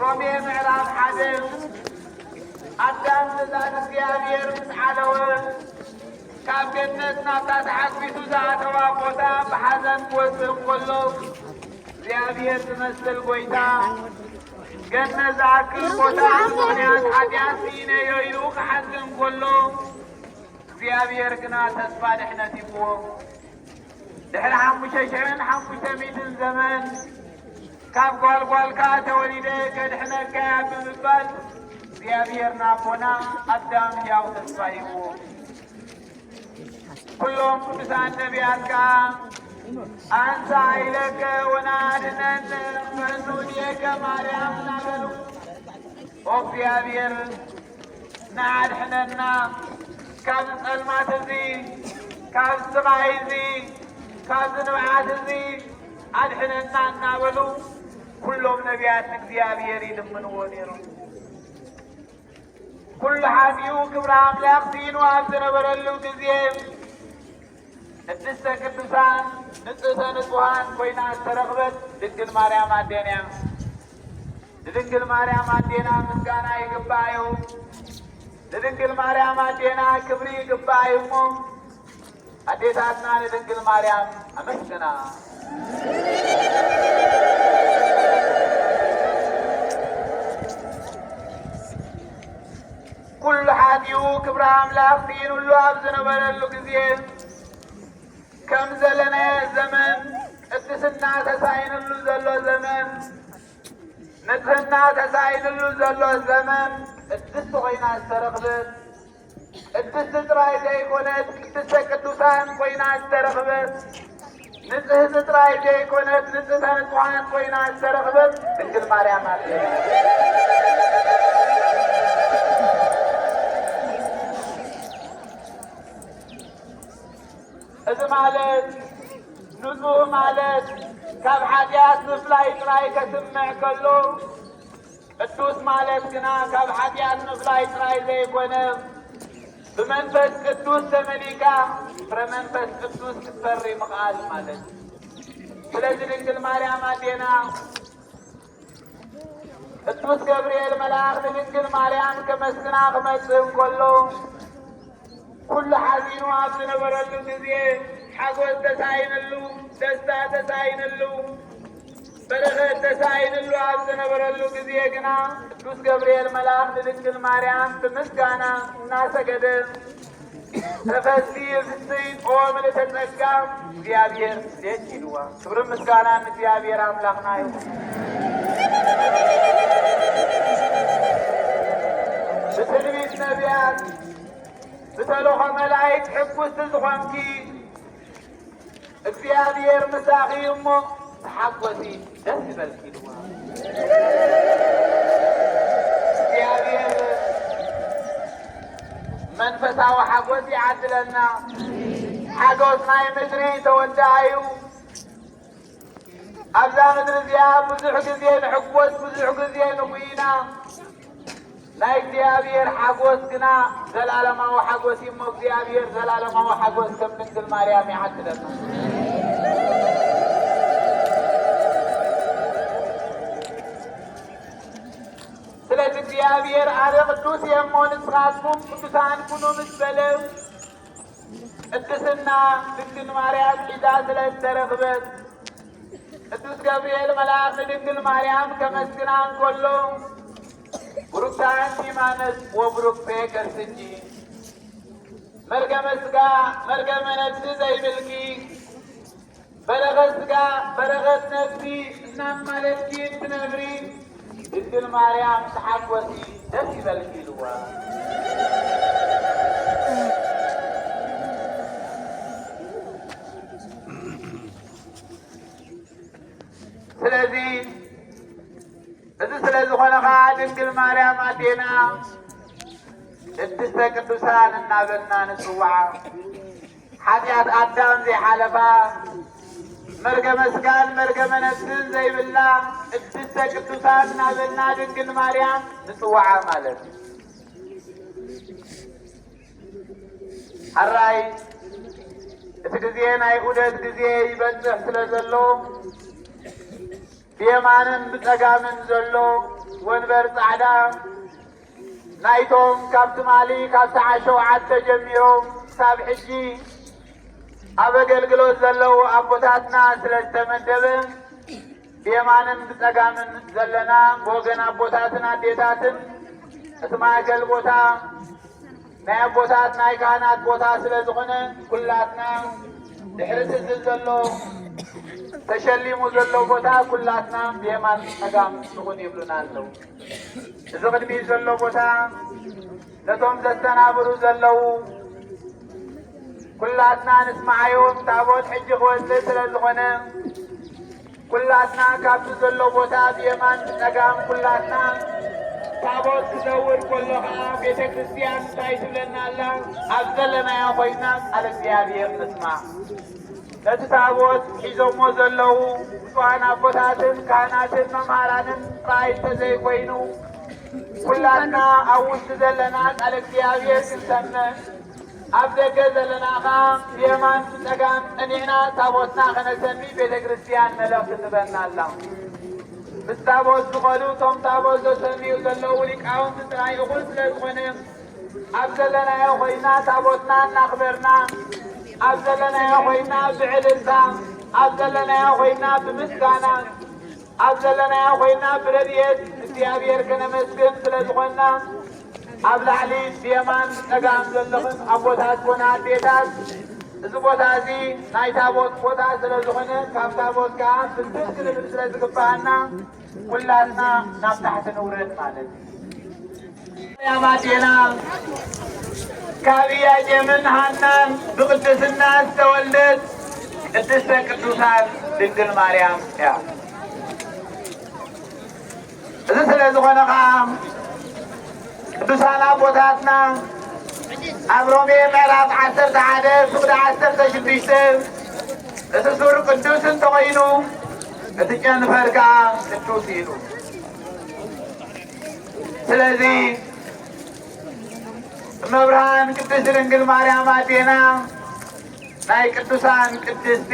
ሮሜ ምዕራፍ ሓደ። ኣዳም ትእዛዝ እግዚኣብሔር ምስ ዓለወ፣ ካብ ገነት ናብታ ተዓግቢቱ ዝኣተዋ ቦታ ብሓዘን ክወፅእ እንከሎ፣ እግዚኣብሔር ዝመስል ጎይታ፣ ገነት ዝኣክል ቦታ ብምኽንያት ሓጢኣት ስኢነዮ ኢሉ ክሓዝን እንከሎ፣ እግዚኣብሔር ግና ተስፋ ድሕነት ሂብዎ። ድሕሪ ሓሙሽተ ሽሕን ሓሙሽተ ሚእትን ዘመን፣ ካብ ጓልጓልካ ተወሊደ ከድሕነካ እያ ብምባል፣ እግዚኣብሔር ንኣቦና ኣዳም ሕያው ተስፋ ሂብዎ። ኩሎም ቅዱሳን ነቢያት ከኣ፣ ኣንሳ ኢለከ ወናድነን ፈኑ ዲየከ ማርያም እናበሉ፣ ኦ እግዚኣብሔር ንኣድሕነና፣ ካብዚ ጸልማት እዚ፣ ካብዚ ስቓይ እዚ፣ ካብዚ ንብዓት እዚ ኣድሕነና እናበሉ፣ ኩሎም ነቢያት ንእግዚኣብሔር ይልምንዎ ነይሮም። ኩሉ ሓዲኡ ክብሪ ኣምላኽ ስኢኑ ኣብ ዝነበረሉ ግዜ፣ ቅድስተ ቅዱሳን ንጽህተ ንጹሃን ኮይና ዝተረኽበት ድንግል ማርያም ኣዴና እያ። ንድንግል ማርያም ኣዴና ምስጋና ይግባእ እዩ። ንድንግል ማርያም ኣዴና ክብሪ ይግባእ እዩ እሞ፣ ኣዴታትና ንድንግል ማርያም ኣመስግና። ኩሉ ሓዲኡ ክብሪ ኣምላኽ ስኢኑሉ ኣብ ዝነበረሉ ግዜ፣ ከም ዘለናዮ ዘመን፣ ቅድስና ተሳኢኑሉ ዘሎ ዘመን፣ ንጽህና ተሳኢኑሉ ዘሎ ዘመን፣ ቅድስቲ ኮይና ዝተረኽበት፣ ቅድስቲ ጥራይ ዘይኮነት፣ ቅድስተ ቅዱሳን ኮይና ዝተረኽበት፣ ንጽህቲ ጥራይ ዘይኮነት፣ ንጽህተ ንጹሃን ኮይና ዝተረኽበት ድንግል ማርያም ኣዴና። እዚ ማለት፣ ንጹህ ማለት ካብ ሓጢኣት ምፍላይ ጥራይ ከስምዕ ከሎ፣ ቅዱስ ማለት ግና ካብ ሓጢኣት ምፍላይ ጥራይ ዘይኮነ፣ ብመንፈስ ቅዱስ ተመሊእካ ፍረ መንፈስ ቅዱስ ክትፈሪ ምኽኣል ማለት እዩ። ስለዚ ድንግል ማርያም ኣዴና፣ ቅዱስ ገብርኤል መልኣኽ ንድንግል ማርያም ከመስግና ክመጽእ እንከሎ፣ ኩሉ ሓዚኑ ኣብ ዝነበረሉ ግዜ፣ ሓጎስ ተሳኢንሉ፣ ደስታ ተሳኢንሉ፣ በረኸት ተሳኢንሉ ኣብ ዝነበረሉ ግዜ ግና፣ ቅዱስ ገብርኤል መልኣኽ ንድንግል ማርያም ብምስጋና እናሰገደ፣ ተፈሲ ፍስሕቲ ኦ ምልእተ ጸጋ፣ እግዚኣብሔር ምስሌኪ ኢልዋ። ክብርን ምስጋናን ንእግዚኣብሔር ኣምላኽና ይኹን። ብትንቢት ነቢያት፣ ብተልእኾ መላእክት ሕጉስቲ ዝኾንኪ፣ እግዚኣብሔር ምሳኺ እዩ እሞ ተሓጎሲ፣ ደስ ይበልኪ ኢልዋ። እግዚኣብሔር መንፈሳዊ ሓጎስ ይዓድለና። ሓጎስ ናይ ምድሪ ተወዳኢ እዩ። ኣብዛ ምድሪ እዚኣ ብዙሕ ግዜ ንሕጎስ፣ ብዙሕ ግዜ ንጉይና። ናይ እግዚኣብሔር ሓጎስ ግና ዘላለማዊ ሓጎስ እዩ እሞ፣ እግዚኣብሔር ዘላለማዊ ሓጎስ ከም ድንግል ማርያም ይዓድለና። ስለዚ እግዚኣብሔር ኣነ ቅዱስ እየ እሞ ንስኻትኩም ቅዱሳን ኩኑ ምስ በለ፣ ቅድስና ድንግል ማርያም ሒዛ ስለ ዝተረኽበት፣ ቅዱስ ገብርኤል መልኣኽ ንድንግል ማርያም ከመስግና እንከሎ፣ ብሩክቲ ኣንቲ ማለት ወብሩክ ፍሬ ከርስኪ፣ መርገመ ሥጋ መርገመ ነፍሲ ዘይብልኪ፣ በረኸት ሥጋ በረኸት ነፍሲ እናማለድኪ እትነብሪ ድንግል ማርያም ተሓጎሲ፣ ደስ ይበልኪ ኢልዋ። ስለዚ እዚ ስለ ዝኾነ ኸዓ ድንግል ማርያም ኣዴና ቅድስተ ቅዱሳን እናበልና ንጽውዓ። ሓጢኣት ኣዳም ዘይሓለፋ፣ መርገመ ሥጋን መርገመ ነፍስን ዘይብላ ቅድስተ ቅዱሳን እናበልና ድንግል ማርያም ንጽውዓ ማለት እዩ። ሕራይ እቲ ግዜ ናይ ዑደት ግዜ ይበጽሕ ስለ ዘሎ፣ ብየማንን ብጸጋምን ዘሎ ወንበር ጻዕዳ ናይቶም ካብ ትማሊ ካብ ሰዓት ሸውዓተ ጀሚሮም ክሳብ ሕጂ ኣብ ኣገልግሎት ዘለዉ ኣቦታትና ስለ ዝተመደበ፣ ብየማንን ብጸጋምን ዘለና ብወገን ኣቦታትን ኣዴታትን፣ እቲ ማእከል ቦታ ናይ ኣቦታት ናይ ካህናት ቦታ ስለ ዝኾነ፣ ኩላትና ድሕሪ እቲ ዘሎ ተሸሊሙ ዘሎ ቦታ ኩላትና ብየማን ጸጋም ንኹን ይብሉና ኣለዉ። እዚ ቅድሚት ዘሎ ቦታ ነቶም ዘስተናብሩ ዘለዉ ኩላትና ንስማዓዮም። ታቦት ሕጂ ክወጽእ ስለ ዝኾነ፣ ኩላትና ካብቲ ዘሎ ቦታ ብየማን ብጸጋም ኩላትና ታቦት ክዘውር ከሎ ኸዓ ቤተ ክርስቲያን እንታይ ትብለና ኣላ? ኣብ ዘለናዮ ኮይና ቃል እግዚኣብሔር ንስማዕ። ነቲ ታቦት ሒዞሞ ዘለዉ ብፁዓን ኣቦታትን ካህናትን መምሃራንን ጥራይ እንተዘይኮይኑ፣ ኩላትና ኣብ ውሽጢ ዘለና ቃል እግዚኣብሔር ክንሰምዕ፣ ኣብ ደገ ዘለና ኸዓ ብየማን ብጸጋም ጸኒዕና ታቦትና ከነሰሚ ቤተ ክርስቲያን መልእኽቲ ትበና ኣላ። ምስ ታቦት ዝኸዱ እቶም ታቦት ዘሰምዩ ዘለዉ ሊቃውንቲ ጥራይ እኹል ስለ ዝኾነ፣ ኣብ ዘለናዮ ኮይና ታቦትና እናኽበርና፣ ኣብ ዘለናዮ ኮይና ብዕልልታ፣ ኣብ ዘለናዮ ኮይና ብምስጋና፣ ኣብ ዘለናዮ ኮይና ብረድኤት እግዚኣብሔር ከነመስግን ስለ ዝኾንና፣ ኣብ ላዕሊ ብየማን ብጸጋም ዘለኽን ኣቦታት ኮነ ኣዴታት፣ እዚ ቦታ እዚ ናይ ታቦት ቦታ ስለ ዝኾነ፣ ካብ ታቦት ከኣ ፍንትት ክንብል ስለ ዝግብኣና፣ ኩላትና ናብ ታሕቲ ንውረድ ማለት እዩ። ማርያም ኣዴና ካብ ኢያቄምን ሃናን ብቅድስና ዝተወልደት ቅድስተ ቅዱሳን ድንግል ማርያም እያ። እዚ ስለ ዝኾነ ኸዓ ቅዱሳን ኣቦታትና ኣብ ሮሜ ምዕራፍ ዓሰርተ ሓደ ፍቕዲ ዓሰርተ ሽዱሽተ እቲ ሱር ቅዱስ እንተኾይኑ እቲ ጨንፈር ከኣ ቅዱስ ኢሉ። ስለዚ እመብርሃን ቅድስት ድንግል ማርያም ኣዴና ናይ ቅዱሳን ቅድስቲ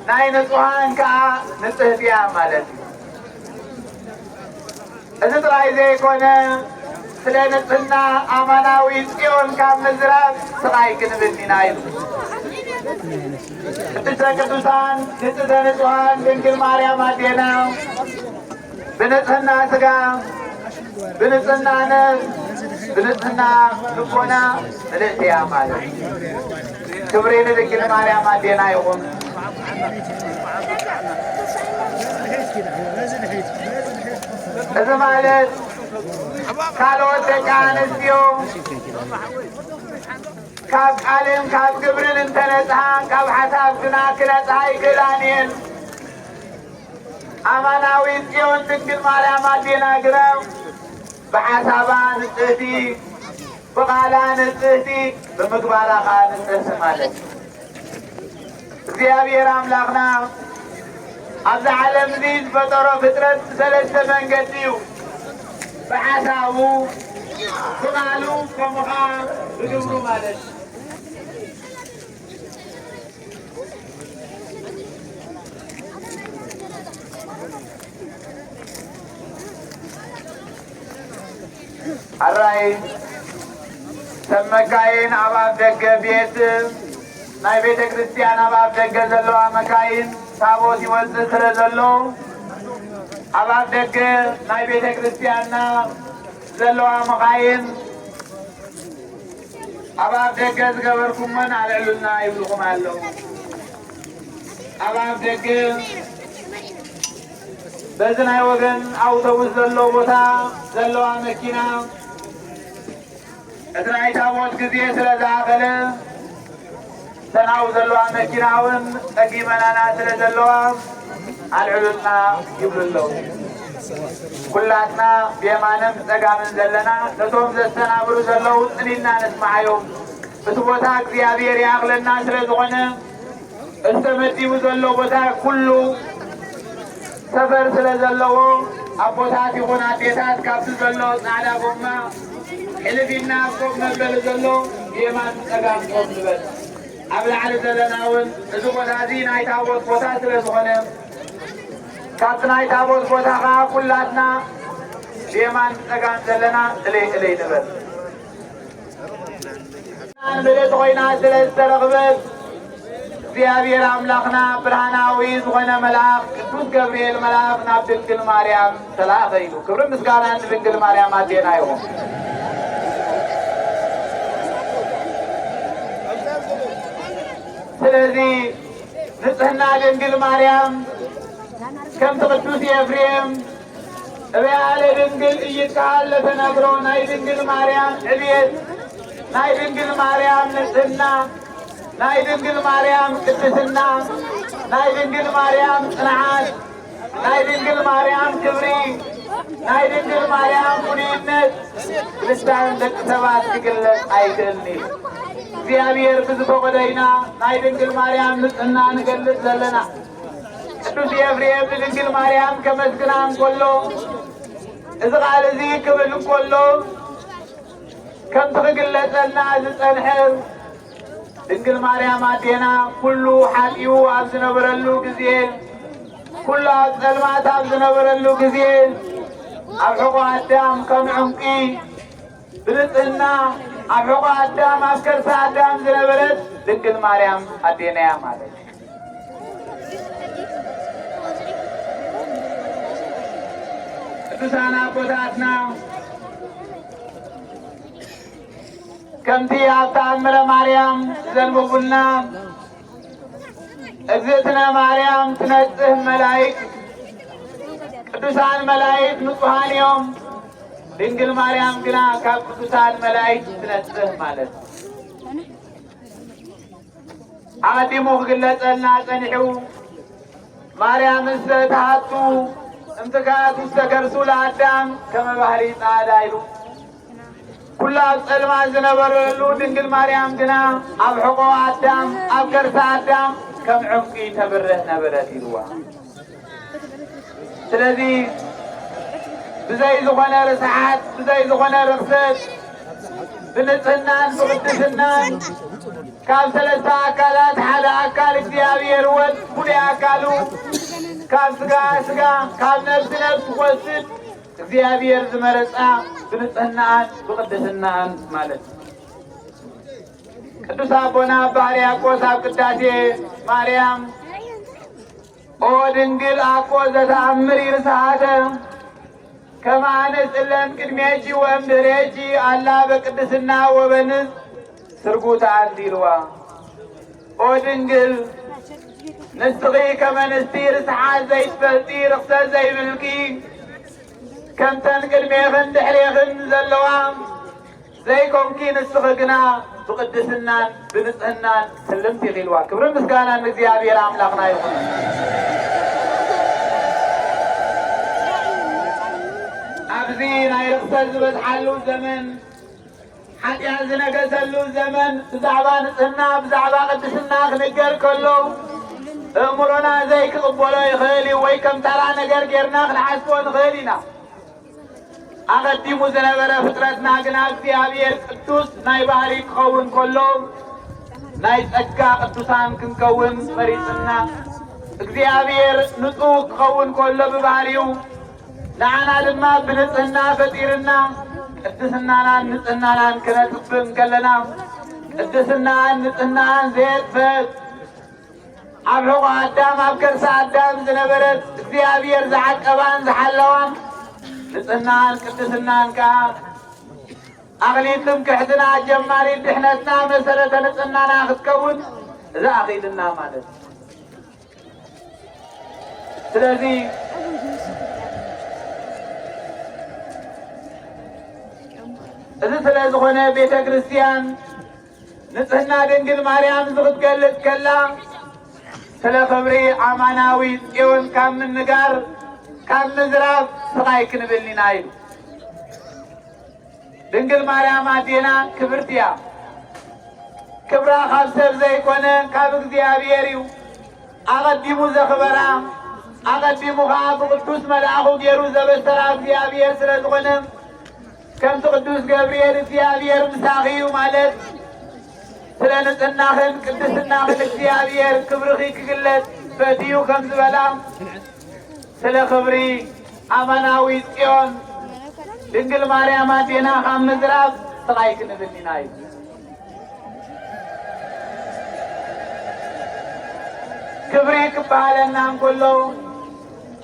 ናይ ንጹሃን ከኣ ንጽህቲ እያ ማለት እዩ። እዚ ጥራይ ዘይኮነ ስለ ንጽህና ኣማናዊ ጽዮን ካብ ምዝራብ ስቓይ ክንብል ኢና ኢሉ። ቅድስተ ቅዱሳን ንጽህተ ንጹሃን ድንግል ማርያም ኣዴና ብንጽህና ስጋ፣ ብንጽህና ነፍስ፣ ብንጽህና ልቦና ምልእቲ እያ ማለት እዩ። ክብሪ ንድንግል ማርያም ኣዴና ይኹን። እዚ ማለት ካልኦት ደቂ ኣንስትዮ ካብ ቃልን ካብ ግብርን እንተነጽሃ ካብ ሓሳብ ግና ክነጽሃ ይክእላን እየን። ኣማናዊት ጽዮን ድንግል ማርያም ኣዴና ግና ብሓሳባ ንጽህቲ፣ ብቓላ ንጽህቲ፣ ብምግባራ ኸዓ ንጽህቲ ማለት እዩ። እግዚኣብሔር ኣምላኽና ኣብዚ ዓለም እዚ ዝፈጠሮ ፍጥረት ብሰለስተ መንገዲ እዩ። ብሓሳቡ፣ ብቓሉ፣ ከምኡ ኸዓ ብግብሩ ማለት እዩ። ኣራይ ሰብ መካይን ኣብ ኣፍ ደገ ቤት ናይ ቤተ ክርስቲያን ኣብ ኣፍ ደገ ዘለዋ መካይን ታቦት ይወፅእ ስለ ዘሎ ኣብ ኣፍ ደገ ናይ ቤተ ክርስቲያንና ዘለዋ መኻይን ኣብ ኣፍ ደገ ዝገበርኩሞን ኣልዕሉልና ይብልኹም ኣለዉ። ኣብ ኣፍ ደገ በዚ ናይ ወገን ኣውቶቡስ ዘሎ ቦታ ዘለዋ መኪና እቲ ናይ ታቦት ግዜ ስለ ዝኣኸለ እተን ኣብኡ ዘለዋ መኪና እውን ጸጊመናና ስለ ዘለዋ ኣልዕሉልና ይብሉ ኣለዉ። ኩላትና ብየማንን ብጸጋምን ዘለና ነቶም ዘስተናብሩ ዘለዉ ጽን ኢልና ነስምዓዮም። እቲ ቦታ እግዚኣብሔር ይኣኽለና ስለ ዝኾነ እቲ ተመዲቡ ዘሎ ቦታ ኩሉ ሰፈር ስለ ዘለዎ ኣቦታት ይኹን ኣዴታት ካብቲ ዘሎ ጻዕዳ ጎማ ሕልፍ ኢልና ኣብ ኮፍ መበሊ ዘሎ ብየማን ብጸጋም ኮፍ ንበል። ኣብ ላዕሊ ዘለና እውን እዚ ቦታ እዚ ናይ ታቦት ቦታ ስለ ዝኾነ ካብቲ ናይ ታቦት ቦታ ኸዓ ኩላትና ብየማን ብጸጋም ዘለና እለይ እለይ ንበል። ምልእቲ ኮይና ስለ ዝተረኽበት እግዚኣብሔር ኣምላኽና ብርሃናዊ ዝኾነ መልኣኽ ቅዱስ ገብርኤል መልኣኽ ናብ ድንግል ማርያም ተላእኸ ኢሉ። ክብርን ምስጋናን ንድንግል ማርያም ኣዴና ይኹን። ስለዚ ንጽህና ድንግል ማርያም ከምቲ ቅዱስ ኤፍሬም እበያለ ድንግል እይትከሃል ለተነግሮ ናይ ድንግል ማርያም ዕብየት፣ ናይ ድንግል ማርያም ንጽህና፣ ናይ ድንግል ማርያም ቅድስና፣ ናይ ድንግል ማርያም ጽንዓት፣ ናይ ድንግል ማርያም ክብሪ፣ ናይ ድንግል ማርያም ፍሉይነት ብልሳን ደቂ ሰባት ክግለጽ ኣይክእልን እዩ። እግዚኣብሔር ብዝፈቐዶ ኢና ናይ ድንግል ማርያም ንጽህና ንገልጽ ዘለና። ቅዱስ ኤፍሬም ንድንግል ማርያም ከመስግና እንከሎ፣ እዚ ቃል እዚ ክብል እንከሎ፣ ከምቲ ክግለጸልና ዝጸንሐ፣ ድንግል ማርያም ኣዴና ኩሉ ሓጢኡ ኣብ ዝነበረሉ ግዜ፣ ኩሉ ኣብ ጸልማት ኣብ ዝነበረሉ ግዜ፣ ኣብ ሕቖ ኣዳም ከም ዕንቂ ብንጽህና ኣብ ሕቖ ኣዳም ኣብ ከርሰ ኣዳም ዝነበረት ድንግል ማርያም ኣዴና እያ ማለት እዩ። ቅዱሳን ኣቦታትና ከምቲ ኣብ ተኣምረ ማርያም ዘንበቡልና፣ እግዝእትነ ማርያም ትነጽህ መላእክት፣ ቅዱሳን መላእክት ንጹሃን እዮም፣ ድንግል ማርያም ግና ካብ ቅዱሳን መላእክት ትነጽህ ማለት እዩ። ኣቐዲሙ ክግለጸልና ጸኒሑ፣ ማርያምሰ ተሃቱ እምትካት ውስተ ከርሱ ለኣዳም ከመ ባህሪ ጸዓዳ ኢሉ። ኩሉ ኣብ ጸልማት ዝነበረሉ ድንግል ማርያም ግና ኣብ ሕቖ ኣዳም፣ ኣብ ከርሰ ኣዳም ከም ዕንቂ ተብርህ ነበረት ኢልዋ። ስለዚ ብዘይ ዝኾነ ርስሓት፣ ብዘይ ዝኾነ ርኽሰት፣ ብንጽህናን ብቕድስናን ካብ ሰለስተ ኣካላት ሓደ ኣካል እግዚኣብሔር ወልድ ፍሉይ ኣካሉ ካብ ስጋ ስጋ ካብ ነፍሲ ነፍሲ ክወስድ እግዚኣብሔር ዝመረጻ ብንጽህናኣን ብቕድስናኣን ማለት እዩ። ቅዱስ ኣቦና ኣባ ሕርያቆስ ኣብ ቅዳሴ ማርያም ኦ ድንግል ኣኮ ዘተኣምሪ ርስሓተ ከመ ኣነጽ እለን ቅድሜኪ ወእምድሬኪ ኣላ በቅድስና ወበንጽ ስርጉት ኣንቲ ኢልዋ። ኦ ድንግል ንስኺ ከም ኣንስቲ ርስሓት ዘይትፈልጢ ርኽሰት ዘይብልኪ ከምተን ቅድሜኽን ድሕሬኽን ዘለዋ ዘይኮንኪ ንስኺ ግና ብቕድስናን ብንጽህናን ስልምቲ ኢኺ ኢልዋ። ክብርን ምስጋናን ንእግዚኣብሔር ኣምላኽና ይኹን። ኣብዚ ናይ ርኽሰት ዝበዝሓሉ ዘመን፣ ሓጢኣት ዝነገሰሉ ዘመን፣ ብዛዕባ ንጽህና ብዛዕባ ቅድስና ክንገር ከሎ ኣእምሮና ዘይክቕበሎ ይኽእል እዩ፣ ወይ ከም ተራ ነገር ጌርና ክንሓስቦ ንኽእል ኢና። ኣቐዲሙ ዝነበረ ፍጥረትና ግና እግዚኣብሔር ቅዱስ ናይ ባህሪ ክኸውን ከሎ ናይ ጸጋ ቅዱሳን ክንከውን መሪጽና። እግዚኣብሔር ንጹህ ክኸውን ከሎ ብባህሪኡ ንዓና ድማ ብንጽህና ፈጢርና። ቅድስናናን ንጽህናናን ክነጥብእ እንከለና ቅድስናን ንጽህናን ዘየጥፈት ኣብ ሕቖ ኣዳም ኣብ ከርሰ ኣዳም ዝነበረት እግዚኣብሔር ዝዓቀባን ዝሓለዋን ንጽህናን ቅድስናን ከኣ ኣኽሊል ትምክሕትና ጀማሪት ድሕነትና መሰረተ ንጽህናና ክትከውን እዛ ኣኽሊልና ማለት እዩ። ስለዚ እዚ ስለ ዝኾነ ቤተ ክርስቲያን ንጽህና ድንግል ማርያም እዚ ክትገልጽ ከላ ስለ ክብሪ ኣማናዊ ጽዮን ካብ ምንጋር ካብ ምዝራብ ስቓይ ክንብል ኢና ኢሉ። ድንግል ማርያም ኣዴና ክብርቲ እያ። ክብራ ካብ ሰብ ዘይኮነ ካብ እግዚኣብሔር እዩ። ኣቐዲሙ ዘኽበራ፣ ኣቐዲሙ ኸዓ ብቕዱስ መልኣኹ ገይሩ ዘበሰራ እግዚኣብሔር ስለ ዝኾነ፣ ከምቲ ቅዱስ ገብርኤል እግዚኣብሔር ምሳኺ እዩ ማለት፣ ስለ ንጽህናኽን ቅድስናኽን እግዚኣብሔር ክብርኺ ክግለጽ ፈትዩ ከም ዝበላ፣ ስለ ክብሪ ኣማናዊት ጽዮን ድንግል ማርያም ኣዴና ካብ ምዝራብ ስቓይ ክንብል ኢና እዩ። ክብሪ ክበሃለና እንከሎ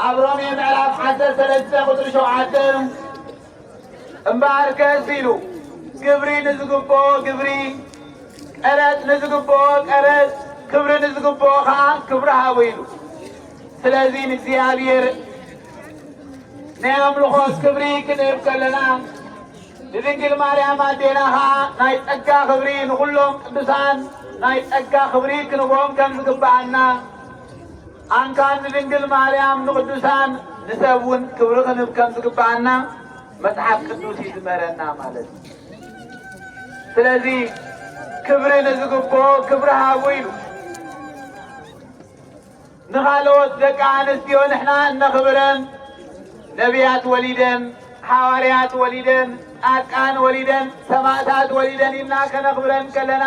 ኣብ ሮሜ ምዕራፍ ዓሰርተ ሰለስተ ቁጽሪ ሸውዓተ እምበኣርከስ ኢሉ፣ ግብሪ ንዝግብኦ ግብሪ፣ ቀረጽ ንዝግብኦ ቀረጽ፣ ክብሪ ንዝግብኦ ኸዓ ክብሪ ሃቡ ኢሉ። ስለዚ ንእግዚኣብሔር ናይ ኣምልኾት ክብሪ ክንህብ ከለና፣ ንድንግል ማርያም ኣዴና ኸዓ ናይ ጸጋ ክብሪ፣ ንኹሎም ቅዱሳን ናይ ጸጋ ክብሪ ክንህቦም ከም ዝግብኣና፣ ኣንካን ንድንግል ማርያም፣ ንቅዱሳን፣ ንሰብ እውን ክብሪ ክንህብ ከም ዝግብኣና መጽሓፍ ቅዱስ እዩ ዝመረና ማለት እዩ። ስለዚ ክብሪ ንዝግብኦ ክብሪ ሃቡ ኢሉ። ንኻልኦት ደቂ ኣንስትዮ ንሕና እነኽብረን፣ ነቢያት ወሊደን፣ ሓዋርያት ወሊደን፣ ጻድቃን ወሊደን፣ ሰማእታት ወሊደን ኢልና ከነኽብረን ከለና፣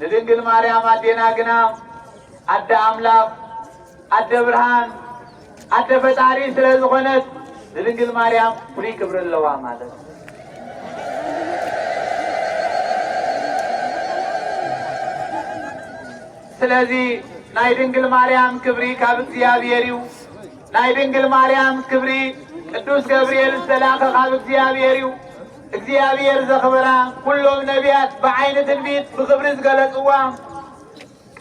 ንድንግል ማርያም ኣዴና ግና ኣደ ኣምላኽ፣ ኣደ ብርሃን፣ ኣደ ፈጣሪ ስለ ዝኾነት ንድንግል ማርያም ፍሉይ ክብሪ ኣለዋ ማለት እዩ። ስለዚ ናይ ድንግል ማርያም ክብሪ ካብ እግዚኣብሔር እዩ። ናይ ድንግል ማርያም ክብሪ ቅዱስ ገብርኤል ዝተላእከ ካብ እግዚኣብሔር እዩ። እግዚኣብሔር ዘኽበራ ኩሎም ነቢያት ብዓይኒ ትንቢት ብኽብሪ ዝገለጽዋ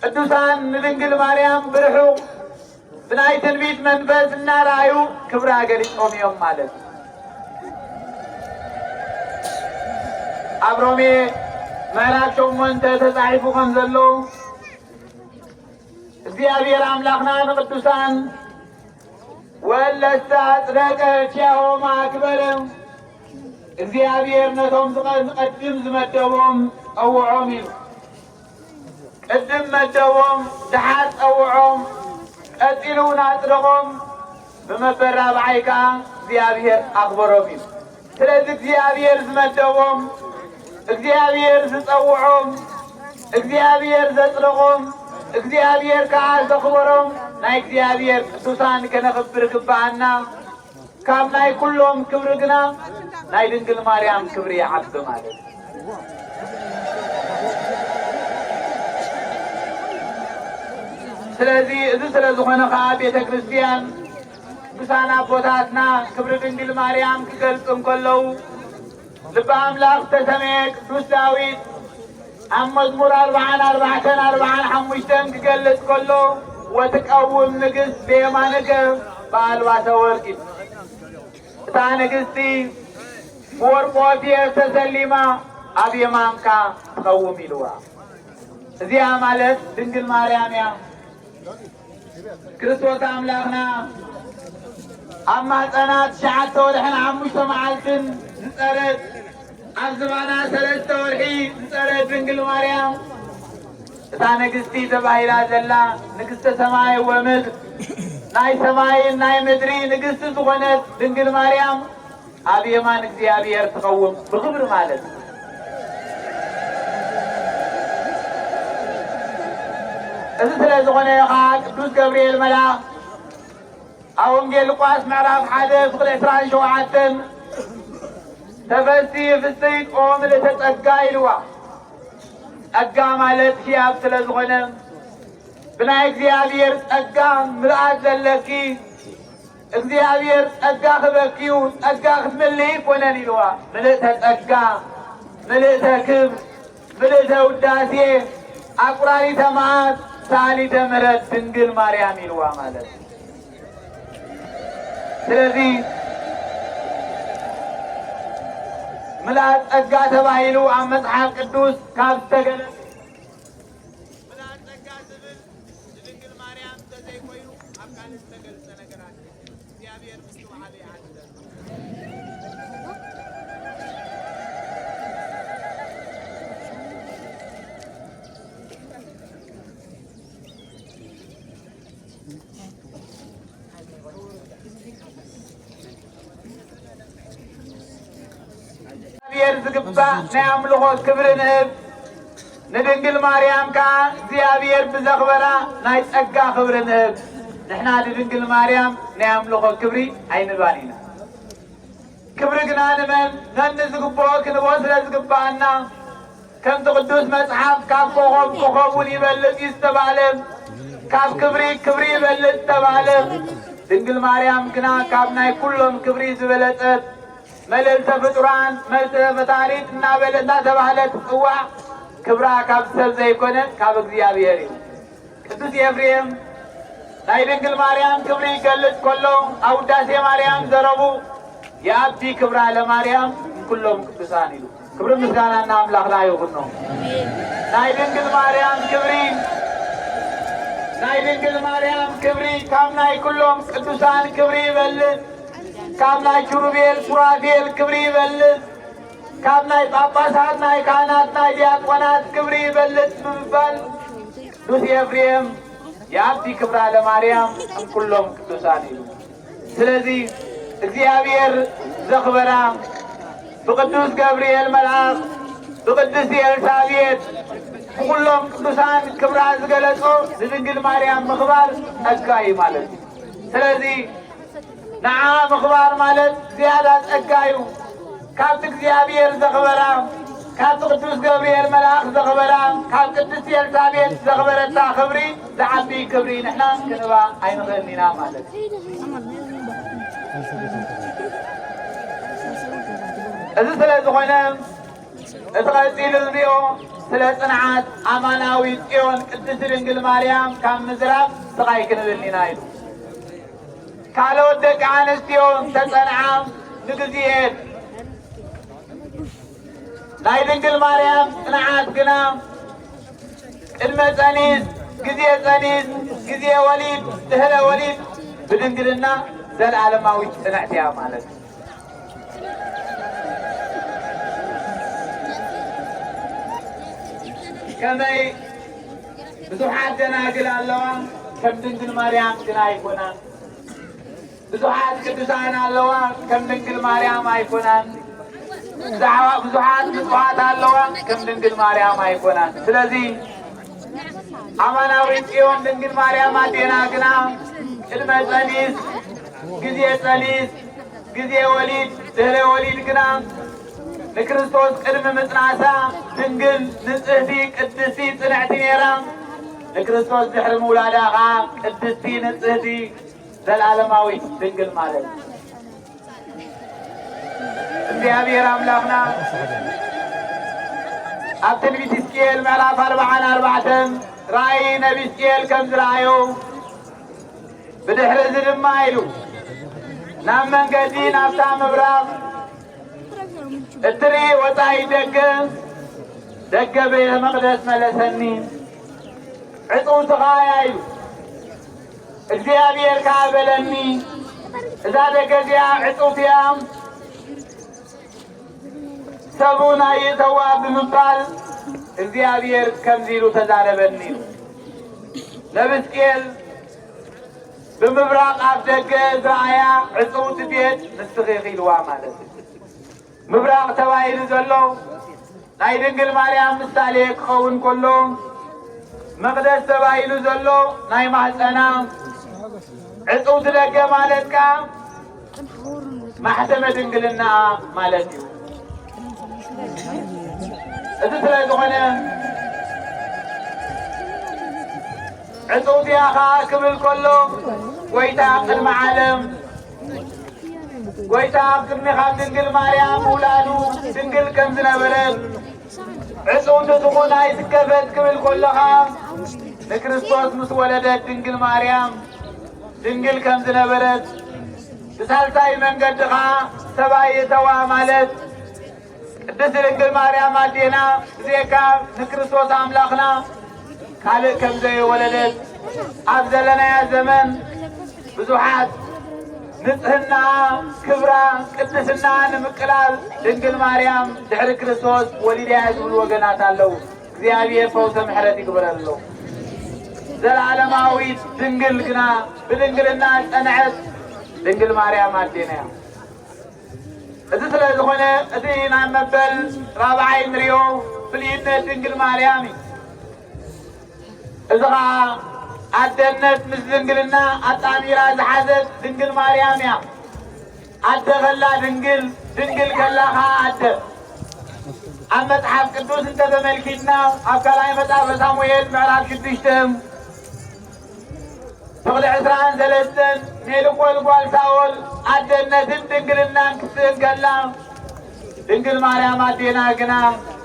ቅዱሳን ንድንግል ማርያም ብርሑቕ ብናይ ትንቢት መንፈስ እናረኣዩ ክብራ ገሊጾም እዮም ማለት እዩ። ኣብ ሮሜ ምዕራፍ ሸሞንተ ተጻሒፉ ከም ዘሎ እግዚኣብሔር ኣምላኽና ንቅዱሳን ወለስተ ኣጽደቀ ኪያሆማ ክበረ እግዚኣብሔር ነቶም ዝቐ-፣ ዝቐድም ዝመደቦም ጸውዖም ኢሉ። ቅድም መደቦም፣ ደሓር ጸውዖም፣ ቀጺሉ እውን ኣጽደቖም፣ ብመበል ራብዓይ ከኣ እግዚኣብሔር ኣኽበሮም እዩ። ስለዚ እግዚኣብሔር ዝመደቦም፣ እግዚኣብሔር ዝጸውዖም፣ እግዚኣብሔር ዘጽደቖም፣ እግዚኣብሔር ከኣ ዘኽበሮም ናይ እግዚኣብሔር ቅዱሳን ከነኽብር ይግብኣና። ካብ ናይ ኩሎም ክብሪ ግና ናይ ድንግል ማርያም ክብሪ ይዓቢ ማለት እዩ። ስለዚ እዚ ስለ ዝኾነ ከኣ ቤተ ክርስቲያን ቅዱሳን ኣቦታትና ክብሪ ድንግል ማርያም ክገልጹ እንከለዉ ልበ ኣምላኽ ዝተሰመየ ቅዱስ ዳዊት ኣብ መዝሙር ኣርብዓን ኣርባዕተን ኣርብዓን ሓሙሽተን ክገልጽ ከሎ፣ "ወትቀውም ንግስት በየማንከ በኣልባሰ ወርቅ" ኢሉ። እታ ንግስቲ ብወርቂ ኦፊር ተሰሊማ ኣብ የማንካ ትቐውም ኢልዋ። እዚኣ ማለት ድንግል ማርያም እያ። ክርስቶስ ኣምላኽና ኣብ ማህፀና ትሽዓተ ወርሕን ሓሙሽተ መዓልትን ዝፀረት፣ ኣብ ዝባና ሰለስተ ወርሒ ዝፀረት ድንግል ማርያም፣ እታ ንግስቲ ተባሂላ ዘላ ንግስተ ሰማይ ወምድር፣ ናይ ሰማይን ናይ ምድሪ ንግስቲ ዝኾነት ድንግል ማርያም፣ ኣብ የማን እግዚኣብሔር ትኸውን ብኽብሪ ማለት እዩ። እዚ ስለ ዝኾነ ከዓ ቅዱስ ገብርኤል መልኣኽ ኣብ ወንጌል ሉቃስ ምዕራፍ ሓደ ፍቕዲ ዕስራን ሸውዓተን፣ "ተፈሲ ፍስሕቲ ኦ ምልእተ ጸጋ" ኢልዋ። ጸጋ ማለት ህያብ ስለ ዝኾነ፣ ብናይ እግዚኣብሔር ጸጋ ምልኣት ዘለኪ፣ እግዚኣብሔር ጸጋ ክበኪዩ፣ ጸጋ ክትምልኢ ኣይኮነን ኢልዋ። ምልእተ ጸጋ፣ ምልእተ ክብር፣ ምልእተ ውዳሴ፣ ኣቁራሪተ መዓት፣ ሰኣሊተ ምሕረት ድንግል ማርያም ኢልዋ ማለት እዩ። ስለዚ ምልኣት ጸጋ ተባሂሉ ኣብ መጽሓፍ ቅዱስ ካብ ዝተገለጸ፣ ምልኣት ጸጋ ዝብል ንድንግል ማርያም እንተዘይኮይኑ ኣብ ካልእ ዝተገልጸ ነገር ኣለ። እግዚኣብሔር ምስትውዓል ይዓድለና። እግዚኣብሔር ዝግባእ ናይ ኣምልኾ ክብሪ ንህብ፣ ንድንግል ማርያም ከኣ እግዚኣብሔር ብዘኽበራ ናይ ጸጋ ክብሪ ንህብ። ንሕና ንድንግል ማርያም ናይ ኣምልኾ ክብሪ ኣይንባን ኢና። ክብሪ ግና ንመን ነኒ ዝግብኦ ክንቦ ስለ ዝግብኣና፣ ከምቲ ቅዱስ መጽሓፍ ካብ ኮኸብ ኮኸብ እውን ይበልጽ እዩ ዝተባህለ፣ ካብ ክብሪ ክብሪ ይበልጽ ዝተባህለ፣ ድንግል ማርያም ግና ካብ ናይ ኩሎም ክብሪ ዝበለጸት፣ መልዕልተ ፍጡራን፣ መልዕልተ ፈጣሪት እናበለ እናተባህለት ትጽዋዕ። ክብራ ካብ ሰብ ዘይኮነ ካብ እግዚኣብሔር እዩ። ቅዱስ ኤፍሬም ናይ ድንግል ማርያም ክብሪ ይገልጽ ከሎ፣ ኣብ ውዳሴ ማርያም ዘረቡ፣ "የአቢ ክብራ ለማርያም ኩሎም ቅዱሳን" ኢሉ። ክብሪ ምስጋና ንኣምላኽና ይኹኖ። ናይ ድንግል ማርያም ክብሪ፣ ናይ ድንግል ማርያም ክብሪ ካብ ናይ ኩሎም ቅዱሳን ክብሪ ይበልጽ፣ ካብ ናይ ኪሩቤል ሱራፌል ክብሪ ይበልጽ፣ ካብ ናይ ጳጳሳት፣ ናይ ካህናት፣ ናይ ዲያቆናት ክብሪ ይበልጽ ብምባል ቅዱስ ኤፍሬም "የአቢ ክብራ ለማርያም እምኩሎም ቅዱሳን" ኢሉ። ስለዚ እግዚኣብሔር ዘኽበራ ብቅዱስ ገብርኤል መልኣኽ፣ ብቅድስቲ ኤልሳቤጥ፣ ብኩሎም ቅዱሳን ክብራ ዝገለጾ ንድንግል ማርያም ምኽባር ጸጋ እዩ ማለት እዩ። ስለዚ ንዓ ምኽባር ማለት ዝያዳ ጸጋ እዩ። ካብቲ እግዚኣብሔር ዘኽበራ፣ ካብቲ ቅዱስ ገብርኤል መልኣኽ ዘኽበራ፣ ካብ ቅድስቲ ኤልሳቤጥ ዘኽበረታ ክብሪ ዝዓቢ ክብሪ ንሕና ክንባ ኣይንኽእልን ኢና ማለት እዩ። እዚ ስለ ዝኾነ እቲ ቀጺሉ እንሪኦ ስለ ጽንዓት ኣማናዊት ጽዮን ቅድስቲ ድንግል ማርያም ካብ ምዝራብ ስቕ ኣይክንብልን ኢና ኢሉ። ካልኦት ደቂ ኣንስትዮ እንተጸንዓ ንግዜኤን፣ ናይ ድንግል ማርያም ጽንዓት ግና ቅድመ ጸኒስ፣ ግዜ ጸኒስ፣ ግዜ ወሊድ፣ ድህረ ወሊድ ብድንግልና ዘለዓለማዊት ጽንዕቲ እያ ማለት እዩ። ከመይ ብዙሓት ደናግል ኣለዋ፣ ከም ድንግል ማርያም ግን ኣይኮናን። ብዙሓት ቅዱሳን ኣለዋ፣ ከም ድንግል ማርያም ኣይኮናን። ብዛዕባ ብዙሓት ንጹሃት ኣለዋ፣ ከም ድንግል ማርያም ኣይኮናን። ስለዚ ኣማናዊት ጽዮን ድንግል ማርያም ኣዴና ግና ቅድመ ጸኒስ፣ ግዜ ጸኒስ፣ ግዜ ወሊድ፣ ድህረ ወሊድ ግና ንክርስቶስ ቅድሚ ምጽናሳ ድንግል ንጽህቲ ቅድስቲ ጽንዕቲ ነይራ። ንክርስቶስ ድሕሪ ምውላዳ ኸዓ ቅድስቲ ንጽህቲ ዘለዓለማዊት ድንግል ማለት እግዚኣብሔር ኣምላኽና ኣብ ትንቢት ሕዝቅኤል ምዕራፍ ኣርብዓን ኣርባዕተን ራእይ ነቢ ሕዝቅኤል ከም ዝረኣዮ ብድሕሪ እዚ ድማ ኢሉ ናብ መንገዲ ናብታ ምብራቕ እትርኢ ወጻኢ ደገ ደገ ቤተ መቕደስ መለሰኒ። ዕጽውቲ ኸኣ እያ ኢሉ። እግዚኣብሔር ከኣ በለኒ፣ እዛ ደገ እዚኣ ዕጽውቲ እያ፣ ሰብ እውን ኣይእተዋ ብምባል እግዚኣብሔር ከምዚ ኢሉ ተዛረበኒ ኢሉ። ነብስቅኤል ብምብራቕ ኣብ ደገ ዝረኣያ ዕጽውቲ ቤት ንስኺ ኢኺ ኢልዋ ማለት እዩ። ምብራቕ ተባሂሉ ዘሎ ናይ ድንግል ማርያም ምሳሌ ክኸውን ከሎ፣ መቕደስ ተባሂሉ ዘሎ ናይ ማህፀና ዕጽውቲ ደገ ማለት ከኣ ማሕተመ ድንግልና ማለት እዩ። እዚ ስለ ዝኾነ ዕጽውቲ እያ ኸኣ ክብል ከሎ፣ ጎይታ ቅድሚ ዓለም፣ ጎይታ ኣብ ቅድሚ ካብ ድንግል ማርያም ምውላዱ ድንግል ከም ዝነበረት፣ ዕጽውቲ ትኹን ኣይትከፈት ክብል ከሎ ኸኣ፣ ንክርስቶስ ምስ ወለደት ድንግል ማርያም ድንግል ከም ዝነበረት፣ ብሳልሳይ መንገዲ ኸኣ ሰብኣይ እተዋ ማለት ቅድስት ድንግል ማርያም ኣዴና ብዘይካ ንክርስቶስ ኣምላኽና ካልእ ከም ዘይወለደት፣ ኣብ ዘለናያ ዘመን ብዙሓት ንጽህና፣ ክብራ፣ ቅድስና ንምቅላል ድንግል ማርያም ድሕሪ ክርስቶስ ወሊዳያ ዝብሉ ወገናት ኣለዉ። እግዚኣብሔር ፈውሰ ምሕረት ይግበረሎም። ዘለዓለማዊት ድንግል ግና ብድንግልና ዝጸንዐት ድንግል ማርያም ኣዴና እያ። እዚ ስለ ዝኾነ እቲ ናብ መበል ራብዓይ ንሪኦ ፍልይነት ድንግል ማርያም እዩ። እዚ ኸዓ ኣደነት ምስ ድንግልና ኣጣሚራ ዝሓዘት ድንግል ማርያም እያ። ኣደ ከላ ድንግል፣ ድንግል ከላ ኸዓ ኣደ። ኣብ መጽሓፍ ቅዱስ እንተተመልኪትና፣ ኣብ ካልኣይ መጽሓፈ ሳሙኤል ምዕራፍ ሽዱሽተ ፍቕዲ ዕስራን ሰለስተን፣ ሜልኮል ጓል ሳኦል ኣደነትን ድንግልናን ክትስእን ከላ፣ ድንግል ማርያም ኣዴና ግና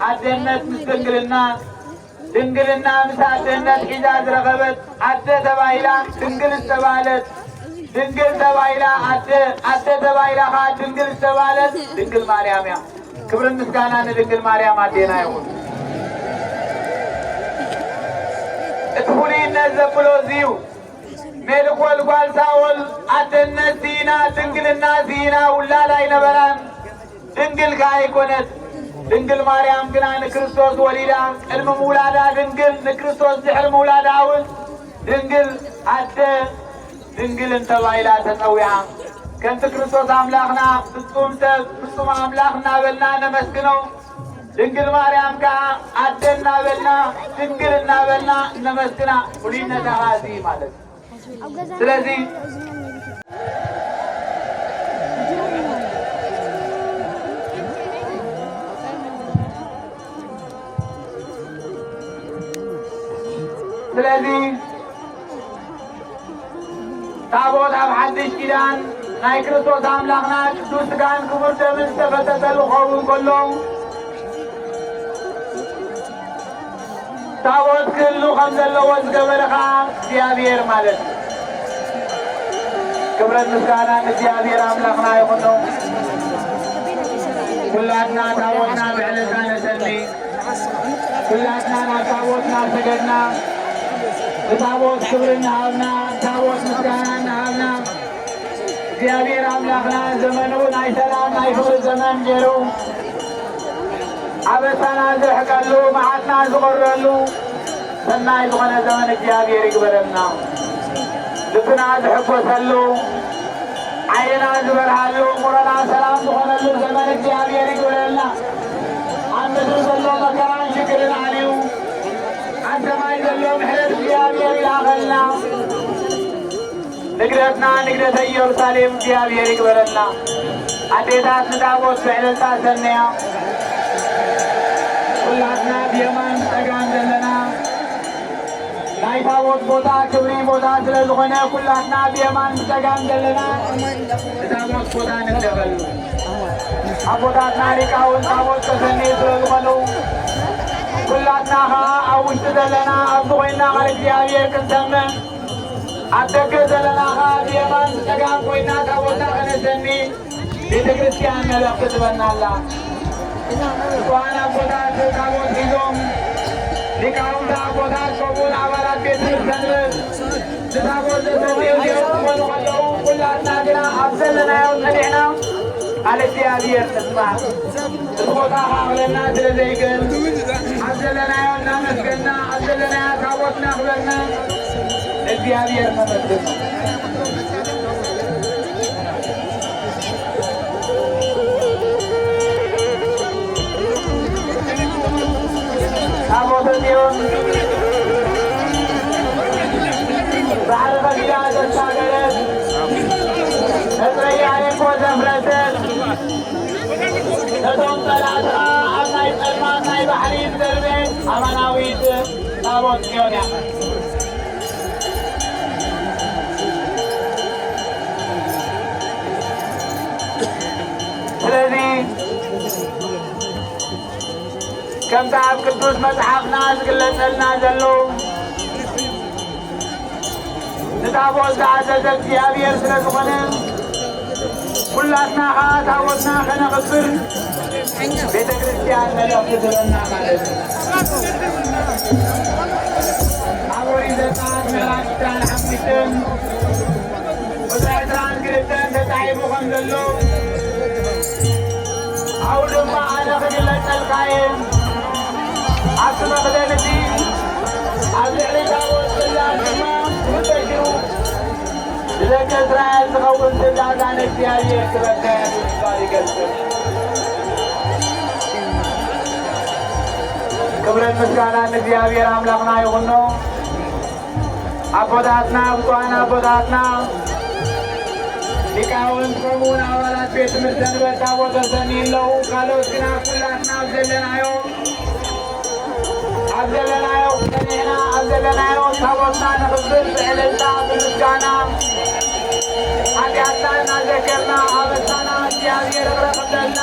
ኣደነት ምስ ድንግልና፣ ድንግልና ምስ ኣደነት ሒዛ ዝረኸበት ኣደ ተባሂላ ድንግል ዝተባህለት፣ ድንግል ተባሂላ ኣደ፣ ኣደ ተባሂላ ኸዓ ድንግል ዝተባህለት ድንግል ማርያም እያ። ክብርን ምስጋና ንድንግል ማርያም ኣዴና ይኹን። እቲ ፍሉይነት ዘብሎ እዚ እዩ። ሜልኮል ጓል ሳኦል ኣደነት ስኢና፣ ድንግልና ስኢና ውላድ ኣይነበራን። ድንግል ከኣ ኣይኮነት። ድንግል ማርያም ግና ንክርስቶስ ወሊዳ፣ ቅድሚ ምውላዳ ድንግል፣ ንክርስቶስ ድሕሪ ምውላዳ እውን ድንግል ኣደ ድንግልን ተባሂላ ተጸዊዓ። ከምቲ ክርስቶስ ኣምላኽና ፍጹም ሰብ፣ ፍጹም ኣምላኽ እናበልና ነመስግኖ፣ ድንግል ማርያም ከኣ ኣደ እናበልና፣ ድንግል እናበልና እነመስግና። ፍሉይነታ ከኣ እዚ እዩ ማለት እዩ። ስለዚ ስለዚ ታቦት ኣብ ሓድሽ ኪዳን ናይ ክርስቶስ ኣምላኽና ቅዱስ ስጋን ክቡር ደምን ዝተፈሰሰሉ ክኸውን ከሎ፣ ታቦት ክህሉ ከም ዘለዎ ዝገበረ ኸዓ እግዚኣብሔር ማለት እዩ። ክብረት ምስጋና ንእግዚኣብሔር ኣምላኽና ይኹኖ። ኩላትና ታቦትና ብዕለታ ነሰሊ። ኩላትና ናብ ታቦት እናሰገድና፣ ንታቦት ክብሪ እናሃብና፣ ንታቦት ምስጋና እናሃብና፣ እግዚኣብሔር ኣምላኽና ዘመኑ ናይ ሰላም ናይ ፍቕሪ ዘመን ገይሩ፣ ኣበሳና ዝርሕቀሉ፣ መዓትና ዝቐረሉ፣ ሰናይ ዝኾነ ዘመን እግዚኣብሔር ይግበረልና። ልብና ዝሕጎሰሉ፣ ዓይንና ዝበርሃሉ፣ እምሮና ሰላም ዝኾነሉ ዘመን እግዚኣብሔር ይግበረልና። ኣብ ምድሪ ዘሎ መከራን ሽግርን ኣልዩ፣ ኣብ ሰማይ ዘሎ ምሕረት እግዚኣብሔር ይላኸልና። ንግደትና ንግደተ ኢየሩሳሌም እግዚኣብሔር ይግበረልና። ኣዴታት ንታቦት ብዕልልታ ሰነያ። ኩላትና ብየማን ብጸጋም ዘለና ናይ ታቦት ቦታ ክብሪ ቦታ ስለ ዝኾነ፣ ኩላትና ብየማን ብጸጋም ዘለና ንታቦት ቦታ ንግደፈሉ። ኣቦታትና ሊቃውንት ታቦት ተሰንዩ ስለ ዝኾኑ፣ ኩላትና ኸዓ ኣብ ውሽጢ ዘለና ኣብዚ ኮይንና ቃል እግዚኣብሔር ክንሰምዕ፣ ኣብ ደገ ዘለና ኸዓ ብየማን ብጸጋም ኮይና ታቦትና ከነሰኒ ቤተ ክርስቲያን መልእኽቲ ትበና ኣላ። ብፁዓን ኣቦታት ታቦት ሒዞም፣ ሊቃውንቲ ኣቦታት ከምኡውን ኣባላት ቤት ትምህርቲ ሰንበት ንታቦት ዘሰንዩ እዚኦም ክኾኑ ከለዉ፣ ኩላትና ግና ኣብ ዘለናዮ ጸኒዕና ቃል እግዚኣብሔር ንስማዕ። እቲ ቦታ ከኣኽለና ስለ ዘይክእል፣ ኣብ ዘለናዮ እናመስገንና፣ ኣብ ዘለናዮ ታቦት እናኽበርና፣ ንእግዚኣብሔር ነመስግን። ታቦተ ጽዮን ባሕሪ ከፊላ ዘሻገረት፣ ነጥረ ኢያሪኮ ዘፍረሰት፣ ነቶም ጸላእትኻ ኣብ ናይ ጸልማት ናይ ባሕሪ ዝደርበየት ኣማናዊት ታቦት ጽዮን እያ። ስለዚ ከምቲ ኣብ ቅዱስ መጽሓፍና ዝግለጸልና ዘሎ፣ ንታቦት ዝኣዘዘ እግዚኣብሔር ስለ ዝኾነ፣ ኩላትና ኸዓ ታቦትና ከነኽብር ቤተ ክርስቲያን መልእኽቲ ትህበና ማለት እዩ። ኣብ ኦሪት ዘጸኣት ምዕራፍ ዕስራን ሓሙሽተን ቁጽሪ ዕስራን ክልተን ተጻሒፉ ከም ዘሎ፣ ኣብኡ ድማ ኣነ ክግለጸልካ እየ። ኣብቲ መኽደን እቲ ኣብ ልዕሊ ታቦት ጽላት ድማ ክልተ ሽሩ ንደቂ እስራኤል ዝኸውን ትእዛዝ ኣነ እግዚኣብሔር ክበካ እየ ብምባል ይገልጽ። ክብርን ምስጋናን ንእግዚኣብሔር ኣምላኽና ይኹኖ። ኣቦታትና፣ ብፁዓን ኣቦታትና፣ ሊቃውንት፣ ከምኡውን ኣባላት ቤት ትምህርቲ ሰንበት ታቦት ተሰንዩ ኣለዉ። ካልኦት ግና ኩላትና ኣብ ዘለናዮ፣ ኣብ ዘለናዮ ጸኒዕና፣ ኣብ ዘለናዮ ታቦትና ነኽብር ብዕልልታ፣ ብምስጋና፣ ሓጢኣትና እናዘከርና፣ ኣበሳና እግዚኣብሔር ይቕረ ክብለልና።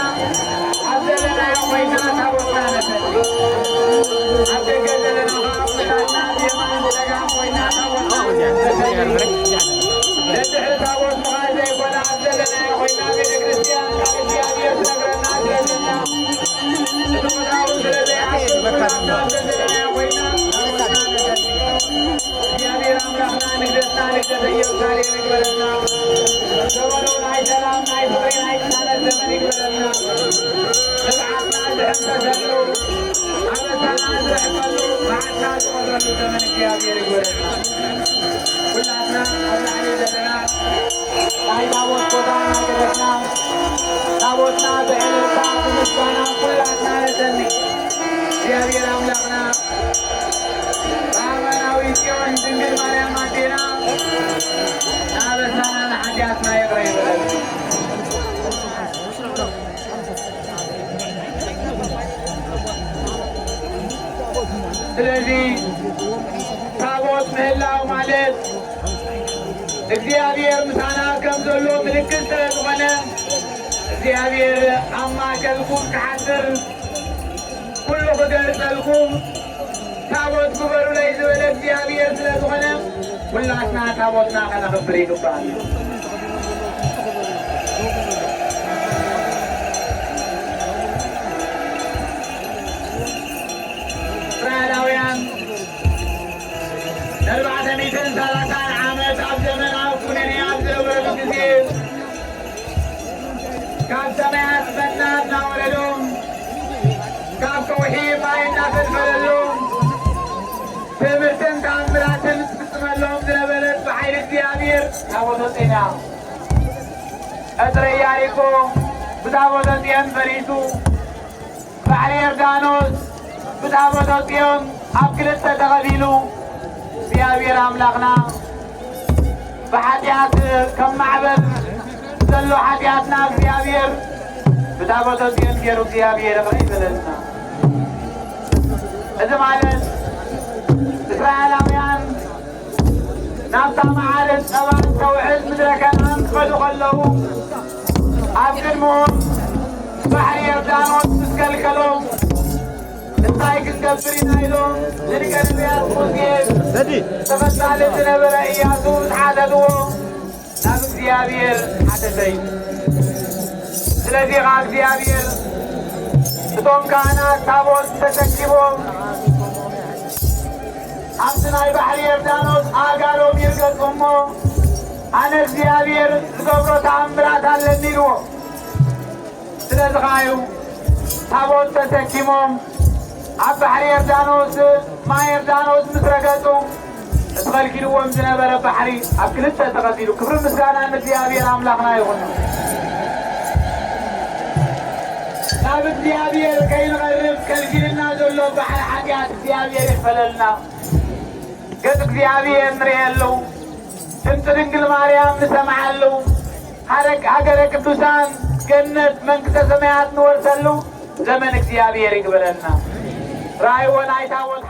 ኣብ ዘለናዮ ኮይና ታቦትና ነሰሊ። ኣብ ደገ ዘለና ኸዓ ኩላትና ብየማን ብጸጋም ኮይና ታቦትና ነሰሊ። ደድሕሪ ታቦት ምኻድ ዘይኮነ ኣብ ዘለናዮ ኮይና ቤተ ክርስቲያን ቃል እግዚኣብሔር ትነግረና ትረድእና። እቲ ቁዳውን ስለ ዘይኣክል ኩላትና ኣብ ዘለናዮ ኮይና ታቦትና ነሰሊ። እግዚኣብሔር ኣምላኽና ንግደትና ንግደተ ኢየሩሳሌም ይግበረልና። ዘመኑ ናይ ሰላም፣ ናይ ፍቕሪ፣ ናይ ቅሳነት ዘመን ይግበረልና። ንብዓትና ዝሕምሰሰሉ፣ ኣበሳና ዝርሕቀሉ፣ መዓትና ዝቖረሉ ዘመን እግዚኣብሔር ይግበረልና። ኩላትና ኣብ ላዕሊ ዘለና ናይ ታቦት ቦታ እናገደፍና፣ ታቦትና ብዕልልታ ብምስጋና ኩላትና ነሰኒ። እግዚኣብሔር ኣምላኽና ብኣማናዊት ጽዮን ድንግል ማርያም ኣዴና፣ ንኣበሳና ንሓጢኣትና ይቕረ ይበለልና። ስለዚ ታቦት ምህላው ማለት እግዚኣብሔር ምሳና ከም ዘሎ ምልክት ስለ ዝኾነ፣ እግዚኣብሔር ኣብ ማእከልኩም ክሓድር ኩሉ ክገልጸልኩም ታቦት ግበሩለይ ዝበለ እግዚኣብሔር ስለ ዝኾነ፣ ኩላትና ታቦትና ከነኽብር ይግባእ። እስራኤላውያን ንኣርባዕተ ሚእትን ሰላሳን ዓመት ኣብ ዘመን ኣብ ኩነኔ ኣብ ዝነበረሉ ግዜ፣ ካብ ሰማያት መና እናወረዶም፣ ካብ ከውሒ ማይ እናፈልፈለሎም፣ ትምህርትን ተኣምራትን ትፍጽመሎም ዝነበረት ብሓይሊ እግዚኣብሔር ታቦተ ጽዮን እያ። ቀጽሪ ኢያሪኮ ብታቦተ ጽዮን ፈሪሱ፣ ባሕሪ ዮርዳኖስ ብታቦተ ጽዮን ኣብ ክልተ ተኸፊሉ፣ እግዚኣብሔር ኣምላኽና ብሓጢኣት ከም ማዕበል ዘሎ ሓጢኣትና እግዚኣብሔር ብታቦተ ጽዮን ገይሩ እግዚኣብሔር ይቕረ ይበለልና። እዚ ማለት እስራኤላውያን ናብታ መዓርን ጸባን ተውሕዝ ምድረ ከነዓን ክኸዱ ከለዉ፣ ኣብ ቅድሚኦም ባሕሪ ዮርዳኖስ ምስ ከልከሎም፣ እንታይ ክንገብር ኢና ኢሎም ንነቢያት ሙሴ ተፈታሊ ዝነበረ ኢያሱ ምስ ሓተትዎ፣ ናብ እግዚኣብሔር ሓተተይ። ስለዚ ኸዓ እግዚኣብሔር እቶም ካህናት ታቦት ተሰኪቦም ኣብቲ ናይ ባሕሪ ዮርዳኖስ ኣእጋሮም ይርገጹ እሞ፣ ኣነ እግዚኣብሔር ዝገብሮ ተኣምራት ኣለኒ ኢልዎ። ስለዚ ኸዓ እዩ ታቦት ተሰኪሞም ኣብ ባሕሪ ዮርዳኖስ፣ ማይ ዮርዳኖስ ምስ ረገጹ፣ እቲ ከልኪልዎም ዝነበረ ባሕሪ ኣብ ክልተ ተቐጺሉ። ክብሪ ምስጋና ንእግዚኣብሔር ኣምላኽና ይኹን። ናብ እግዚኣብሔር ከይንቐርብ ከልኪልና ዘሎ ባሕሪ ሓጢኣት እግዚኣብሔር ይኽፈለልና። ገጽ እግዚኣብሔር ንርእየሉ፣ ድምፂ ድንግል ማርያም ንሰምዓሉ፣ ሃረ-፣ ሃገረ ቅዱሳን ገነት መንግስተ ሰማያት ንወርሰሉ ዘመን እግዚኣብሔር ይግበረልና። ራእይዎ ናይ ታቦት